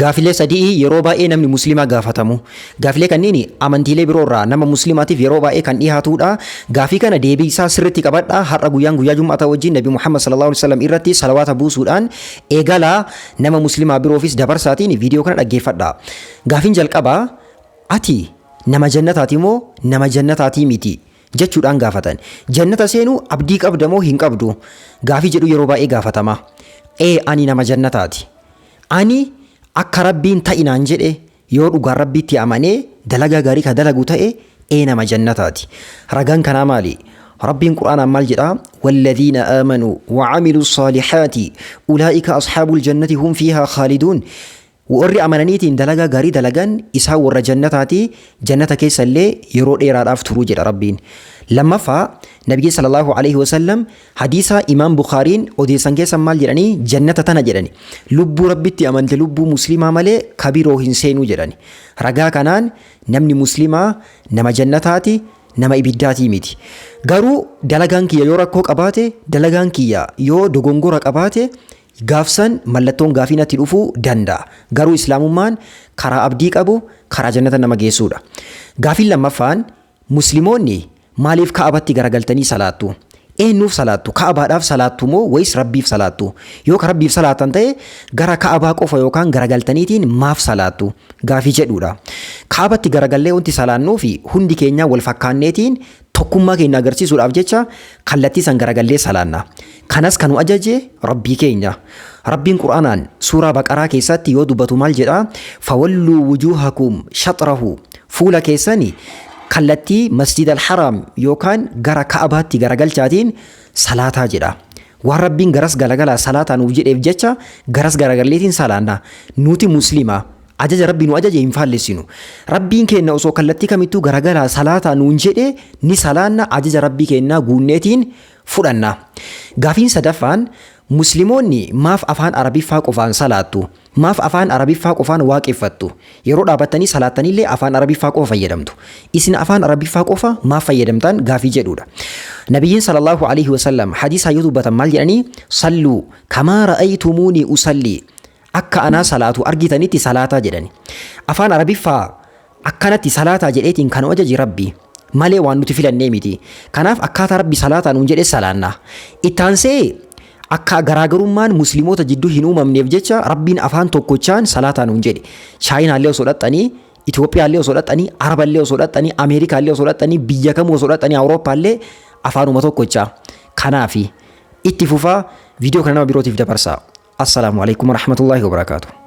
Gaafilee sadii yeroo baay'ee namni musliimaa gaafatamu. Gaafilee kanneen amantiilee biroo irraa nama musliimaatiif yeroo baay'ee kan dhiyaatudha. Gaafii kana deebii isaa sirriitti qabadha. Har'a guyyaan guyyaa Jum'ataa wajjin Nabi Muhammad sallallahu alaihi wasallam irratti salawaata buusuudhaan eegalaa, nama musliimaa biroofis dabarsaatiin viidiyoo kana dhaggeeffadha. Gaafiin jalqabaa, ati nama jannataati moo nama jannataatii miti jechuudhaan gaafatan. Jannata seenuu abdii qabda moo hin qabdu? Gaafii jedhu yeroo baay'ee gaafatama. Ee, ani nama jannataati. Ani akka Rabbiin ta'inaan jedhe yoo dhugaan Rabbiitti amanee dalagaa gaarii ka dalagu ta'e, ee, nama jannataati. Ragaan kanaa maali? Rabbiin Qur'aanaan maal jedhaa? "والذين آمنوا وعملوا الصالحات أولئك أصحاب الجنة هم فيها خالدون." Warri amananiitiin dalagaa gaarii dalagan isaan warra jannataati, jannata keessa illee yeroo dheeraadhaaf turuu jedha Rabbiin. Lammaffaa, Nabiyyi sallallahu alaihi wasallam hadiisa Imaam Bukaariin odeessan keessa maal jedhanii? Jannata tana jedhani, lubbuu Rabbitti amante, lubbuu muslimaa malee kabiroo hin seenuu jedhani. Ragaa kanaan namni muslimaa nama jannataati, nama ibiddaatii miti. Garuu dalagaan kiyya yoo rakkoo qabaate, dalagaan kiyya yoo dogongora qabaate, gaafsan mallattoon gaafii natti dhufuu danda'a. Garuu islaamummaan karaa abdii qabu, karaa jannata nama geessuudha. Gaafiin lammaffaan, musliimoonni maaliif Ka'abatti garagaltanii salaattu? Eenyuuf salaattu? Ka'abaadhaaf salaattu moo wayis Rabbiif salaattu? Yoo ka Rabbiif salaatan ta'e, gara Ka'abaa qofa yookaan garagaltaniitiin maaf salaattu? Gaafii jedhuudha. Ka'abatti garagallee wanti salaannuu fi hundi keenya wal fakkaanneetiin tokkummaa keenya agarsiisuudhaaf jecha kallattii san garagallee salaanna. Kanas kan nu ajaje Rabbii keenya. Rabbiin Qur'aanaan suuraa Baqaraa keessatti yoo dubbatu maal jedhaa? "فولوا وجوهكم شطره." Fuula keessani kallattii Masjid al-Haram yookaan gara Ka'abaatti garagalchaatiin salaataa jedha. Waan Rabbiin garas galagalaa salaataa nuuf jedheef jecha garas garagalleetiin salaanna. Nuti musliima. Ajaja Rabbi nu ajaje hin faallessinu. Rabbiin keenya osoo kallattii kamittuu garagalaa salaataa nuun jedhe ni salaanna, ajaja Rabbii keenyaa guunneetiin fudhanna. Gaafiin sadaffaan, musliimoonni maaf afaan Arabiffaa qofaan salaattu? Maaf afaan Arabiffaa qofaan waaqeffattu? Yeroo dhaabattanii salaattanillee afaan Arabiffaa qofa fayyadamtu. Isin afaan Arabiffaa qofa maaf fayyadamtan gaafii jedhudha. Nabiyyiin sallallahu alaihi wasallam hadiisa yoo dubbatan maal jedhanii? "صلوا كما رأيتموني أصلي." Akka anaa salaatu argitanitti salaataa jedhani. Afaan Arabiffaa akkanatti salaataa jedheetiin kan ajaje Rabbi malee waan nuti filannee miti. Kanaaf akkaataa Rabbi salaataa nuun jedhe salaanna. Ittaansee akka garaagarummaan musliimoota jidduu hin uumamneef jecha Rabbiin afaan tokkochaan salaataa nuun jedhe. Chaayinaallee osoo dhaxxanii, Itoophiyaallee osoo dhaxxanii, Araballee osoo dhaxxanii, Ameerikaallee osoo dhaxxanii, biyya kamuu osoo dhaxxanii, Awurooppaallee afaanuma tokkochaa. Kanaafi itti fufaa viidiyoo kana nama birootiif dabarsaa. السلام عليكم ورحمة الله وبركاته.